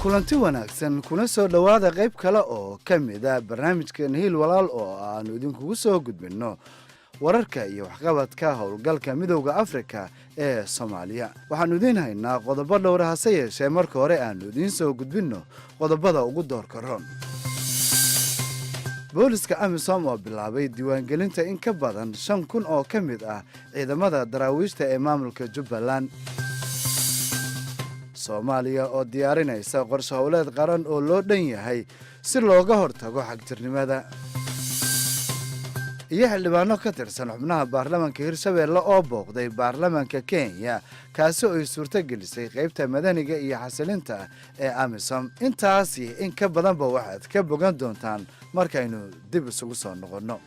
Kulanti wanaagsan, kuna soo dhowaada qayb kale oo ka mida barnaamijkan Hiil Walaal oo aanu idinkugu soo gudbinno wararka iyo waxqabadka howlgalka Midowda Afrika ee Soomaaliya. Waxaannu idiin haynaa qodobo dhowra, hase yeeshee marka hore aannu idiin soo gudbinno qodobada ugu doorka roon. Booliska AMISOM oo bilaabay diiwaangelinta in ka badan 5000 oo ka mid ah ciidamada daraawiishta ee maamulka Jubbaland. Soomaaliya oo diyaarinaysa qorshe howleed qaran oo loo dhan yahay si looga hortago xagjirnimada. Iyo xildhibaano ka tirsan xubnaha baarlamanka Hirshabeelle oo booqday baarlamanka Kenya, kaasi oo ay suurto gelisay qaybta madaniga iyo xasilinta ee AMISOM. Intaasi in ka badanba waxaad ka bogan doontaan markaynu dib isugu soo noqonno.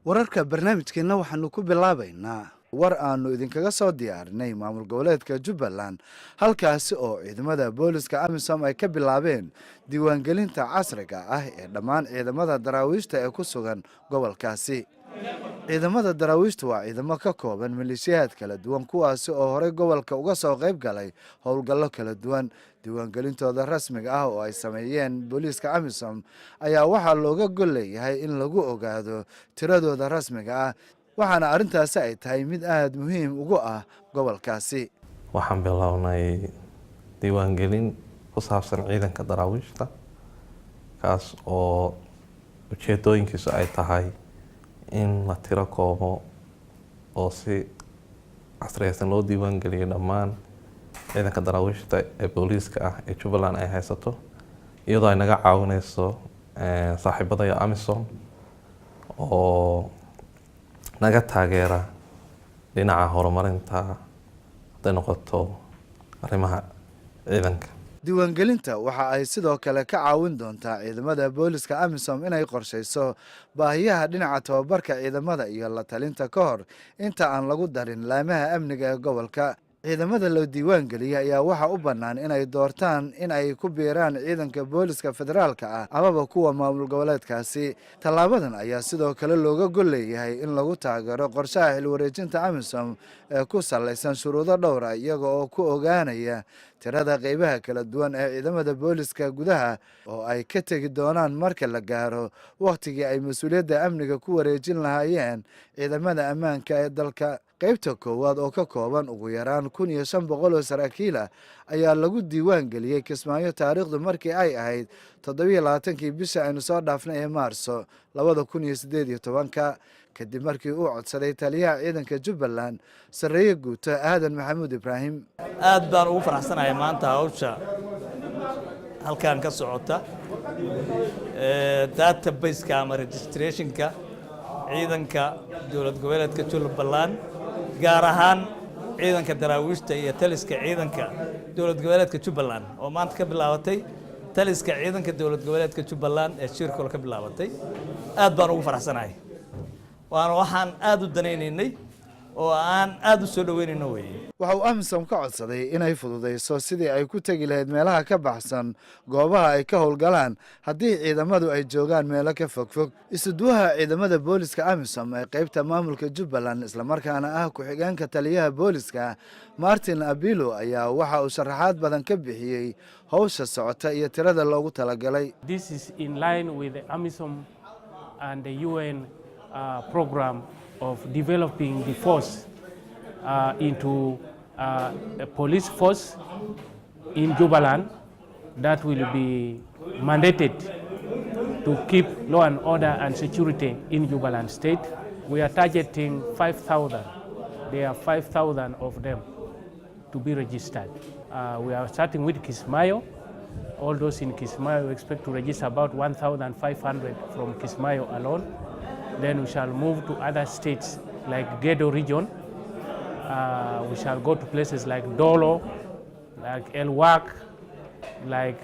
Wararka barnaamijkeenna waxaanu ku bilaabaynaa war aanu idinkaga soo diyaarinay maamul goboleedka Jubbaland, halkaasi oo ciidamada booliska AMISOM ay ka bilaabeen diiwaangelinta casriga ah ee dhammaan ciidamada daraawiishta ee ku sugan gobolkaasi. Ciidamada daraawiishta waa ciidamo ka kooban maleeshiyaad kala duwan, kuwaasi oo horey gobolka uga soo qayb galay howlgallo kala duwan. Diiwaangelintooda rasmiga ah oo ay sameeyeen booliiska AMISOM ayaa waxaa looga gol leeyahay in lagu ogaado tiradooda rasmiga ah, waxaana arrintaasi ay tahay mid aada muhiim ugu ah gobolkaasi. Waxaan bilownay diiwaangelin ku saabsan ciidanka daraawiishta, kaas oo ujeedooyinkiisu ay tahay in la tiro koobo oo si casriyeysan loo diiwaangeliyo dhammaan ciidanka daraawiishta ee booliiska ah ee Jubbaland ay haysato, iyadoo ay naga caawineyso saaxiibadaya AMISOM oo naga taageera dhinaca horumarinta hadday noqoto arrimaha ciidanka. Diiwaangelinta waxa ay sidoo kale ka caawin doontaa ciidamada booliska AMISOM inay qorshayso baahiyaha dhinaca tababarka ciidamada iyo la talinta ka hor inta aan lagu darin laamaha amniga ee gobolka. Ciidamada loo diiwaan geliyay ayaa waxaa u bannaan inay doortaan in ay ku biiraan ciidanka booliska federaalka ah amaba kuwa maamul goboleedkaasi. Tallaabadan ayaa sidoo kale looga gol leeyahay in lagu taageero qorshaha xilwareejinta AMISOM ee ku salaysan shuruudo dhowra, iyaga oo ku ogaanaya tirada qeybaha kala duwan ee ciidamada booliska gudaha oo ay ka tegi doonaan marka la gaaro wakhtigii ay mas-uuliyadda amniga ku wareejin lahaayeen ciidamada ammaanka ee dalka. Qaybta koowaad oo ka kooban ugu yaraan 1500 oo saraakiil ah ayaa lagu diiwaan geliyey Kismaayo, taariikhdu markii ay ahayd 27-kii bisha aynu soo dhaafnay ee Maarso 2018-ka, kadib markii uu codsaday taliyaha ciidanka Jubbaland, sarreeye guuto Aadan Maxamuud Ibraahim. Aad baan ugu faraxsanahay maanta hawsha halkan ka socota, database-ka ama registration-ka ciidanka dowlad goboleedka Jubbaland, gaar ahaan ciidanka daraawiishta iyo taliska ciidanka dowlad goboleedka Jubbaland oo maanta ka bilaabatay taliska ciidanka dowlad goboleedka Jubbaland ee Shirkol ka bilaabatay. Aad baan ugu faraxsanahay, waana waxaan aad u danaynaynay oo aan aad u soo dhaweynayno weeye. Waxa uu AMISOM ka codsaday inay fududayso sidii ay ku tegi lahayd meelaha ka baxsan goobaha ay ka howlgalaan haddii ciidamadu ay joogaan meelo ka fogfog. Isuduwaha ciidamada booliska AMISOM ee qaybta maamulka Jubbaland, islamarkaana ah ku-xigeenka taliyaha booliska, Martin Abilo, ayaa waxa uu sharaxaad badan ka bixiyey howsha socota iyo tirada loogu talagalay. This is in line with the AMISOM and the UN program of developing the force into a police force in Jubaland that will be mandated to keep law and order and security in Jubaland state. We are targeting 5,000. There are 5,000 of them to be registered. We are starting with Kismayo. All those in Kismayo, we expect to register about 1,500 from Kismayo alone. Then we shall move to other states like Gedo region. We shall go to places like Dolo, like Elwak, like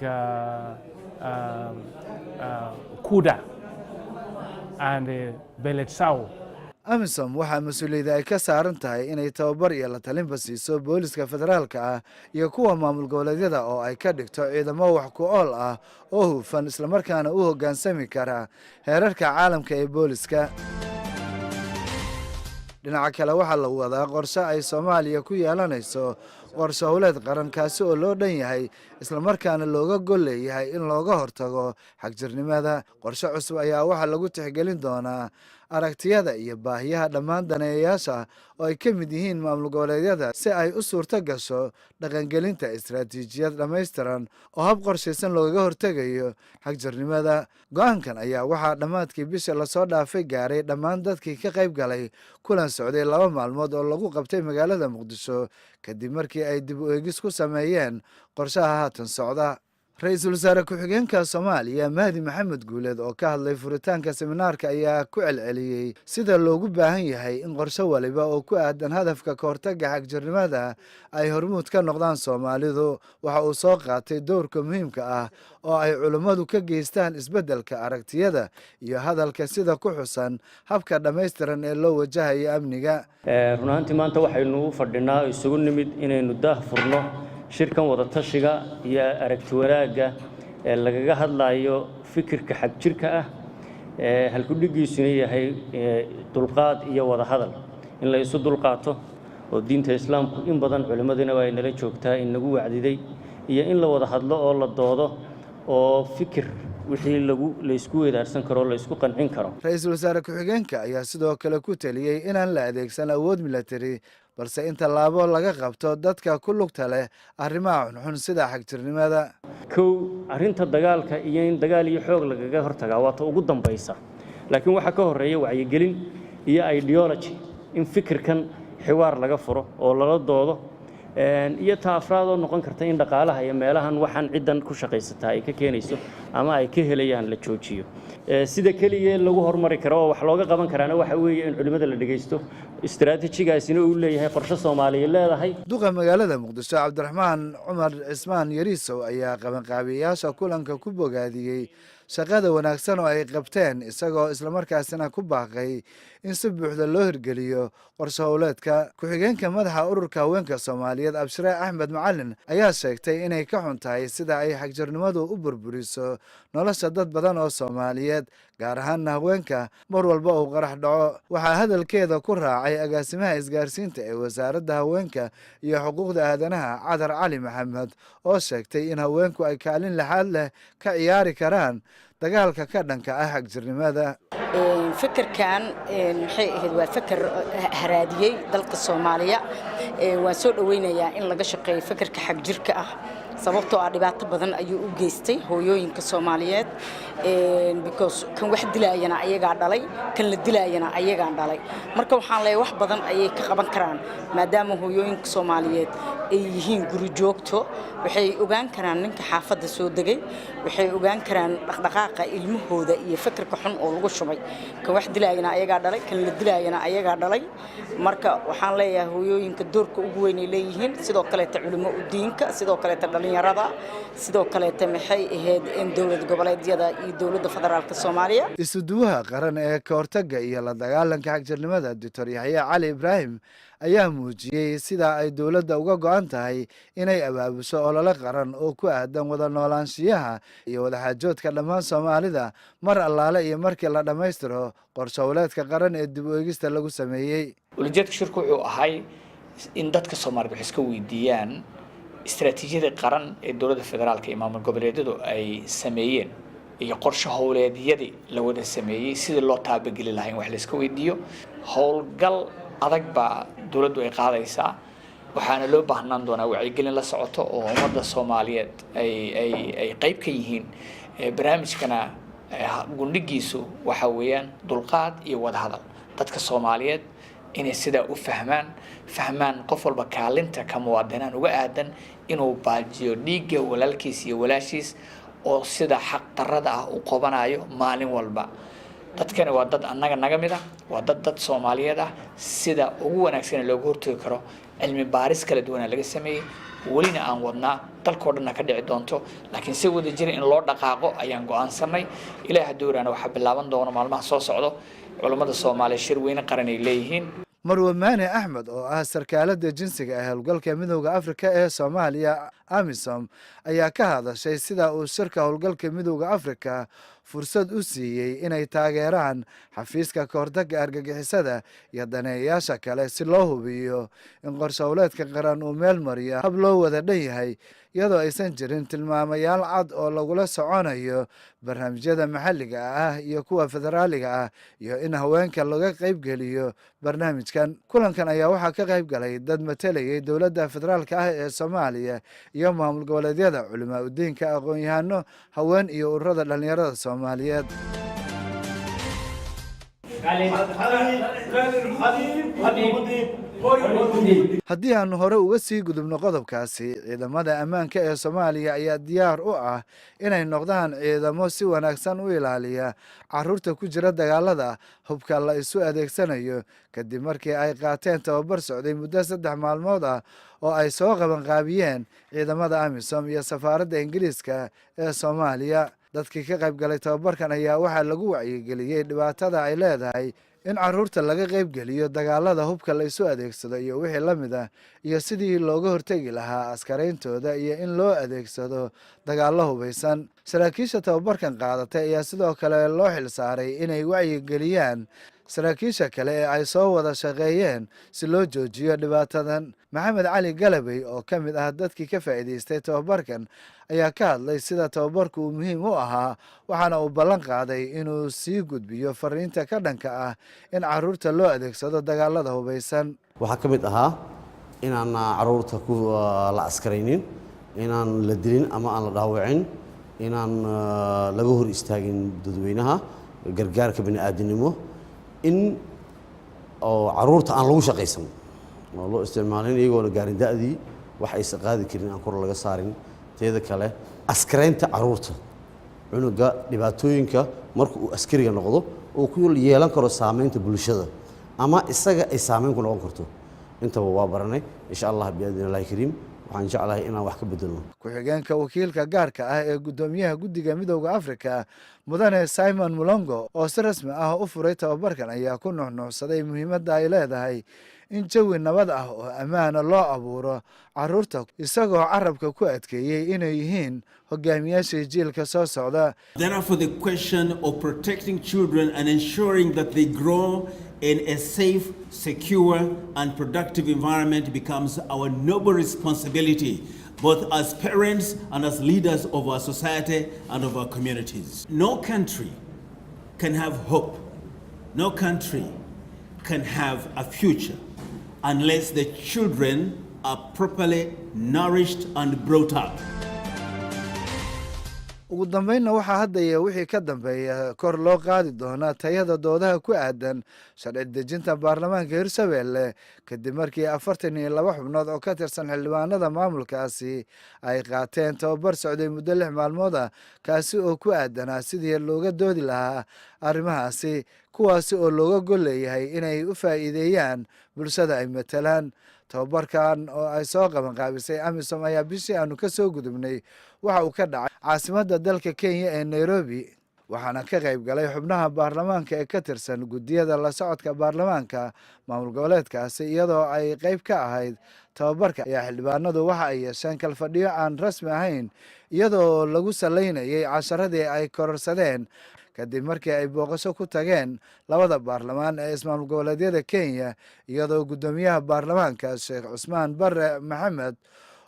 Kuda, and Belet Sao. AMISOM waxaa mas-uuliyadda ay ka saaran tahay inay tababar iyo la talinba siiso booliska federaalka ah iyo kuwa maamul goboleedyada, oo ay ka dhigto ciidamo wax ku ool ah oo hufan, islamarkaana u hoggaansami kara heerarka caalamka ee booliska. Dhinaca kale, waxaa la wadaa qorshe ay Soomaaliya ku yeelanayso qorshe howleed qaran, kaasi oo loo dhan yahay, islamarkaana looga gol leeyahay in looga hortago xagjirnimada. Qorshe cusub ayaa waxaa lagu tixgelin doonaa aragtiyada iyo baahiyaha dhammaan daneeyayaasha, oo ay ka mid yihiin maamul goboleedyada, si ay u suurto gasho dhaqangelinta istaraatiijiyad dhammaystiran oo hab qorshaysan loogaga hortegayo xagjirnimada. Go-aankan ayaa waxaa dhammaadkii bisha lasoo dhaafay gaaray dhammaan dadkii ka qayb galay kulan socday 2 maalmood oo lagu qabtay magaalada Muqdisho, kadib markii ay dib u eegis ku sameeyeen qorshaha haatan socda. Ra-iisul wasaare ku-xigeenka Soomaaliya, Mahdi Maxamed Guuleed, oo ka hadlay furitaanka seminaarka, ayaa ku celceliyey sida loogu baahan yahay in qorshe waliba oo ku aadan hadafka kahortaga xagjirnimada ay hormuud ka noqdaan Soomaalidu. Waxa uu soo qaatay dowrka muhiimka ah oo ay culimmadu ka geystaan isbeddelka aragtiyada iyo hadalka, sida ku xusan habka dhammaystiran ee loo wajahayo amniga. Run ahaantii, maanta waxaynu u fadhinaa, isugu nimid, inaynu daah furno shirkan wadatashiga iyo aragti wanaagga ee lagaga hadlayo fikirka xagjirka ah, ee halkudhigiisuna yahay dulqaad iyo wadahadal, in la isu dulqaato oo diinta Islaamku in badan, culimmaduna ay nala joogtaa, in nagu wacdiday, iyo in la wada hadlo oo la doodo oo fikir wixii lagu laysku weydaarsan karo, la isku qancin karo. Ra-iisul wasaare ku-xigeenka ayaa sidoo kale ku teliyey inaan la adeegsan awood milatari, balse in tallaabo laga qabto dadka ku lugta leh arrimaha xunxun sida xagjirnimada. Kow, arrinta dagaalka iyo in dagaal iyo xoog lagaga hortagaa waa ta ugu dambaysa, laakiin waxaa ka horreeya wacyigelin iyo ideology, in fikirkan xiwaar laga furo oo lala doodo, iyo ta afraad oo noqon karta in dhaqaalaha iyo meelahan waxaan ciddan ku shaqaysataa ay ka keenayso ama ay ka helayaan la joojiyo. Sida keliya lagu horumari karo oo wax looga qaban karaana waxa weeye in culimmada la dhegaysto, istaraatiijigaasina uu leeyahay qorshe Soomaaliya leedahay. Duqa magaalada Muqdisho, Cabdiraxmaan Cumar Cismaan Yariisow, ayaa qabanqaabiyayaasha kulanka ku bogaadiyey shaqada wanaagsan oo ay qabteen, isagoo islamarkaasina ku baaqay in si buuxda loo hirgeliyo qorshe howleedka. Ku-xigeenka madaxa Ururka Haweenka Soomaaliyeed, Abshire Axmed Macalin, ayaa sheegtay inay ka xun tahay sida ay xagjirnimadu u burburiso nolosha dad badan oo Soomaaliyeed, gaar ahaana haweenka, mar walba uu qarax dhaco. Waxaa hadalkeeda ku raacay agaasimaha isgaarsiinta ee Wasaaradda Haweenka iyo Xuquuqda Aadanaha, Cadar Cali Maxamed, oo sheegtay in haweenku ay kaalin lixaad leh ka ciyaari karaan dagaalka ka dhanka ah xagjirnimada. Fikirkan maxay ahayd? Waa fikir haraadiyey dalka Soomaaliya. Waan soo dhaweynayaa in laga shaqeeyo fikirka xagjirka ah, sababtoo ah dhibaato badan ayuu u geystay hooyooyinka Soomaaliyeed, because kan wax dilaayana ayagaa dhalay, kan la dilaayana ayagaan dhalay. Marka waxaan leeyahay, wax badan ayay ka qaban karaan, maadaama hooyooyinka Soomaaliyeed ay yihiin guri joogto. Waxay ogaan karaan ninka xaafadda soo degay, waxay ogaan karaan dhaqdhaqaaqa ilmahooda iyo fikirka xun oo lagu shubay. Kan wax dilaayana ayagaa dhalay, kan la dilaayana ayagaa dhalay. Marka waxaan leeyahay, hooyooyinka doorka ugu weyn ay leeyihiin, sidoo kaleeta culimo udiinka, sidoo kaleeta dhalinyarada, sidoo kaleeta maxay ahayd in dowlad goboleedyada iyo dowladda federaalka Soomaaliya. Isuduwaha qaran ee ka hortagga iyo la dagaalanka xagjirnimada, Doctor Yaxya Cali Ibraahim, ayaa muujiyey sida ay dowladda uga go-an tahay inay abaabusho olole qaran oo ku aadan wada noolaanshiyaha iyo wadaxaajoodka dhammaan Soomaalida, mar allaale iyo markii la dhammaystiro qorshe howleedka qaran ee dib u eegista lagu sameeyey. Ujeedka shirku wuxuu ahay in dadka Soomaaliyed wax iska weydiiyaan istaraatiijiyada qaran ee dowladda federaalka iyo maamul goboleedyadu ay sameeyeen iyo qorshe howleedyadii la wada sameeyey, sidii loo taabageli lahaa in wax la iska weydiiyo. Howlgal adag baa dowladdu ay qaadaysaa, waxaana loo baahnaan doonaa wacyigelin la socoto oo ummadda Soomaaliyeed ay qayb ka yihiin. Barnaamijkana gundhigiisu waxa weeyaan dulqaad iyo wadahadal, dadka Soomaaliyeed inay sidaa u fahmaan qof walba kaalinta ka muwaadinaan uga aadan inuu baajiyo dhiigga walaalkiis iyo walaashiis oo sida xaq darrada ah u qobanayo maalin walba. Dadkani waa dad annaga naga mid ah, waa dad Soomaaliyeed ah. Sida ugu wanaagsan looga hortagi karo cilmi baaris kala duwana laga sameeyey, welina aan wadnaa, dalkoo dhanna ka dhici doonto, laakiin si wada jira in loo dhaqaaqo ayaan go-aansanay. Ilaah hadduu waxaa bilaaban doono maalmaha soo socdo culummada Soomaaliya shir weyne qaran ay leeyihiin. Marwe Maane Axmed, oo ah sarkaalada jinsiga ee howlgalka Midowda Afrika ee Soomaaliya, AMISOM ayaa ka hadashay sida uu shirka howlgalka Midowda Afrika fursad u siiyey inay taageeraan xafiiska kahortagga argagixisada iyo daneeyayaasha kale, si loo hubiyo in qorshe howleedka qaran uu meel mariyo hab loo wada dhan yahay, iyadoo aysan jirin tilmaamayaal cad oo lagula soconayo barnaamijyada maxalliga ah iyo kuwa federaaliga ah, iyo in haweenka laga qaybgeliyo barnaamijkan. Kulankan ayaa waxaa ka qayb galay dad matalayay dowladda federaalka ah ee Soomaaliya iyo maamul goboleedyada, culimaa udiinka, aqoon-yahano, haween iyo ururada dhalinyarada Soomaaliyeed. Haddii aanu hore uga sii gudubno qodobkaasi, ciidamada ammaanka ee Soomaaliya ayaa diyaar u ah inay noqdaan ciidamo si wanaagsan u ilaaliya caruurta ku jira dagaalada hubka la isu adeegsanayo, kadib markii ay qaateen tababar socday muddo 3 maalmood ah oo ay soo qabanqaabiyeen ciidamada AMISOM iyo safaaradda Ingiriiska ee Soomaaliya. Dadkii ka qayb galay tababarkan ayaa waxaa lagu wacyigeliyey dhibaatada ay leedahay in caruurta laga qaybgeliyo dagaalada hubka la isu adeegsado iyo wixii la mid ah, iyo sidii looga hortegi lahaa askarayntooda iyo in loo adeegsado dagaallo hubaysan. Saraakiisha tababarkan qaadatay ayaa sidoo kale loo xil saaray inay wacyigeliyaan saraakiisha kale ee ay soo wada shaqeeyeen si loo joojiyo dhibaatadan. Maxamed Cali Galabey oo ka mid ah dadkii ka faa'iidaystay tababarkan ayaa ka hadlay sida tababarku uu muhiim u ahaa, waxaana uu ballan qaaday inuu sii gudbiyo fariinta ka dhanka ah in caruurta loo adeegsado dagaalada hubaysan. Waxaa ka mid ahaa inaan caruurta ku la askaraynin, inaan la dilin ama aan la dhaawicin, inaan laga hor istaagin dadweynaha gargaarka bini'aadinimo, in oo caruurta aan lagu shaqaysan oo loo isticmaalin iyagoo la gaarin da'dii, wax aysan qaadi karin aan kor laga saarin. Teeda kale, askaraynta caruurta, cunuga dhibaatooyinka marka uu askariga noqdo uu ku yeelan karo saameynta bulshada ama isaga ay saameyn ku noqon karto, intaba waa baranay. Insha Allah, biidni Illahi kariim, waxaan jeclahay inaan wax ka bedelno. Ku-xigeenka wakiilka gaarka ah ee guddoomiyaha guddiga Midowda Afrika, Mudane Simon Mulongo, oo si rasmi ah u furay tababarkan, ayaa ku nuxnuuxsaday muhiimadda ay leedahay in jawi nabad ah oo ammaana loo abuuro caruurta, isagoo carabka ku adkeeyey inay yihiin hogaamiyaashii jiilka soo socda. Therefore, the question of protecting children and ensuring that they grow in a safe, secure, and productive environment becomes our noble responsibility, both as parents and as leaders of our society and of our communities. No country can have hope, no country can have a future unless the children are properly nourished and brought up. Ugu dambeynna, waxaa haddaya wixii ka dambeeya kor loo qaadi doonaa tayada doodaha ku aadan sharci dejinta baarlamaanka Hirshabeelle, kadib markii 42 xubnood oo ka tirsan xildhibaanada maamulkaasi ay qaateen tababar socday muddo 6 maalmood ah, kaasi oo ku aadanaa sidii looga doodi lahaa arrimahaasi, kuwaasi oo looga gol leeyahay inay u faa'iideeyaan bulshada ay matalaan. Tababarkan oo ay soo qabanqaabisay AMISOM ayaa bishii aanu ka soo gudubnay waxa uu ka dhacay caasimadda dalka Kenya ee Nairobi, waxaana ka qayb galay xubnaha baarlamaanka ee ka tirsan guddiyada la socodka baarlamaanka maamul goboleedkaasi. Iyadoo ay qayb ka ahayd tababarka ayaa xildhibaanadu waxa ay yeesheen kalfadhiyo aan rasmi ahayn, iyadoo lagu salaynayay casharadii ay kororsadeen kadib markii ay booqasho ku tageen labada baarlamaan ee ismaamul goboleedyada Kenya, iyadoo guddoomiyaha baarlamaanka, Sheekh Cusmaan Bare Maxamed,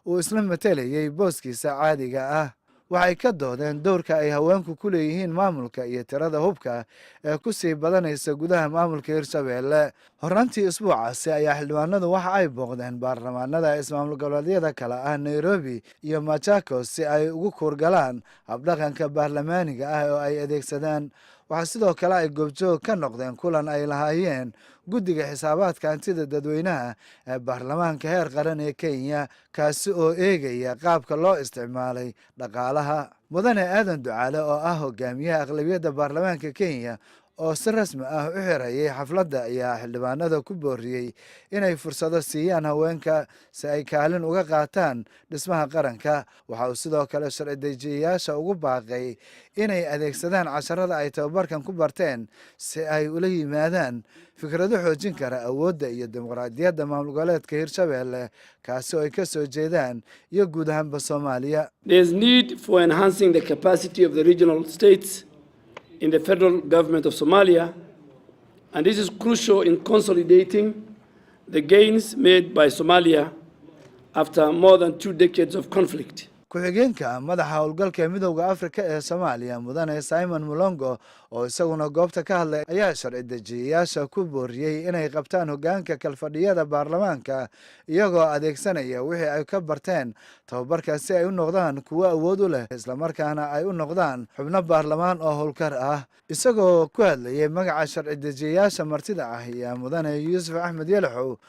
uu isla matelayay booskiisa caadiga ah. Waxay ka doodeen dowrka ay haweenku ku leeyihiin maamulka iyo tirada hubka ee ku sii badanaysa gudaha maamulka Hirshabeelle. Horraantii isbuucaasi ayaa xildhibaanadu waxa ay booqdeen baarlamaanada ismaamul goboleedyada kale ah Nairobi iyo Machakos si ay ugu kuurgalaan habdhaqanka baarlamaaniga ah oo ay adeegsadaan. Waxaa sidoo kale ay goobjoog ka noqdeen kulan ay lahaayeen guddiga xisaabaadka hantida dadweynaha ee baarlamaanka heer qaran ee Kenya, kaasi oo eegaya qaabka loo isticmaalay dhaqaalaha. Mudane Aadan Ducaale oo ah hogaamiyaha aqlabiyadda baarlamaanka Kenya oo si rasmi ah u xirayay xafladda ayaa xildhibaanada ku booriyey inay fursado siiyaan haweenka si ay kaalin uga qaataan dhismaha qaranka. Waxa uu sidoo kale sharci dejiyayaasha ugu baaqay inay adeegsadaan casharada ay tababarkan ku barteen si ay ula yimaadaan fikrado xoojin kara awoodda iyo dimuqraadiyadda maamul goboleedka Hirshabeelle, kaasi oo ay ka soo jeedaan, iyo guud ahaanba Soomaaliya. There is need for enhancing the capacity of the regional states in the federal government of Somalia, and this is crucial in consolidating the gains made by Somalia after more than 2 decades of conflict. Ku-xigeenka madaxa howlgalka Midowda Afrika ee Soomaaliya, Mudane Simon Mulongo, oo isaguna goobta ka hadlay, ayaa sharci dejiyayaasha ku booriyey inay qabtaan hoggaanka kalfadhiyada baarlamaanka iyagoo adeegsanaya wixii ay ka barteen tababarka, si ay u noqdaan kuwo awood u leh, islamarkaana ay u noqdaan xubno baarlamaan oo howlkar ah. Isagoo ku hadlayay magaca sharci dejiyayaasha martida ah ayaa Mudane Yuusuf Axmed Yalaxow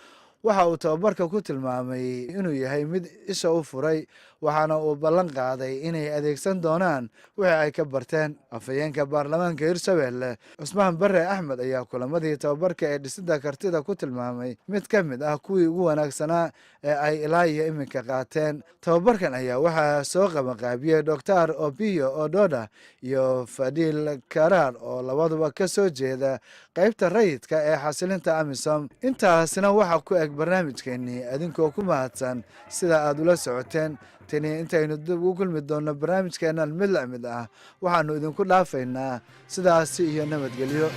waxa uu tababarka ku tilmaamay inuu yahay mid isha u furay, waxaana uu ballan qaaday inay adeegsan doonaan wixii ay ka barteen. Afhayeenka baarlamaanka Hirshabeelle, Cusmaan Bare Axmed, ayaa kulamadii tababarka ee dhisidda kartida ku tilmaamay mid ka mid ah kuwii ugu wanaagsanaa ee ay ilaa iyo iminka qaateen. Tababarkan ayaa waxaa soo qabanqaabiyey Doctor Opiyo Ododa iyo Fadhiil Karaar, oo labaduba ka soo jeeda qeybta rayidka ee xasilinta AMISOM. Intaasina waxaa ku eg barnaamijkeenii. Adinkoo ku mahadsan sida aad ula socoteen, tani intaynu dib ugu kulmi doonno barnaamijkeennan mid la mid ah, waxaanu idinku dhaafaynaa sidaasi iyo nabadgelyo.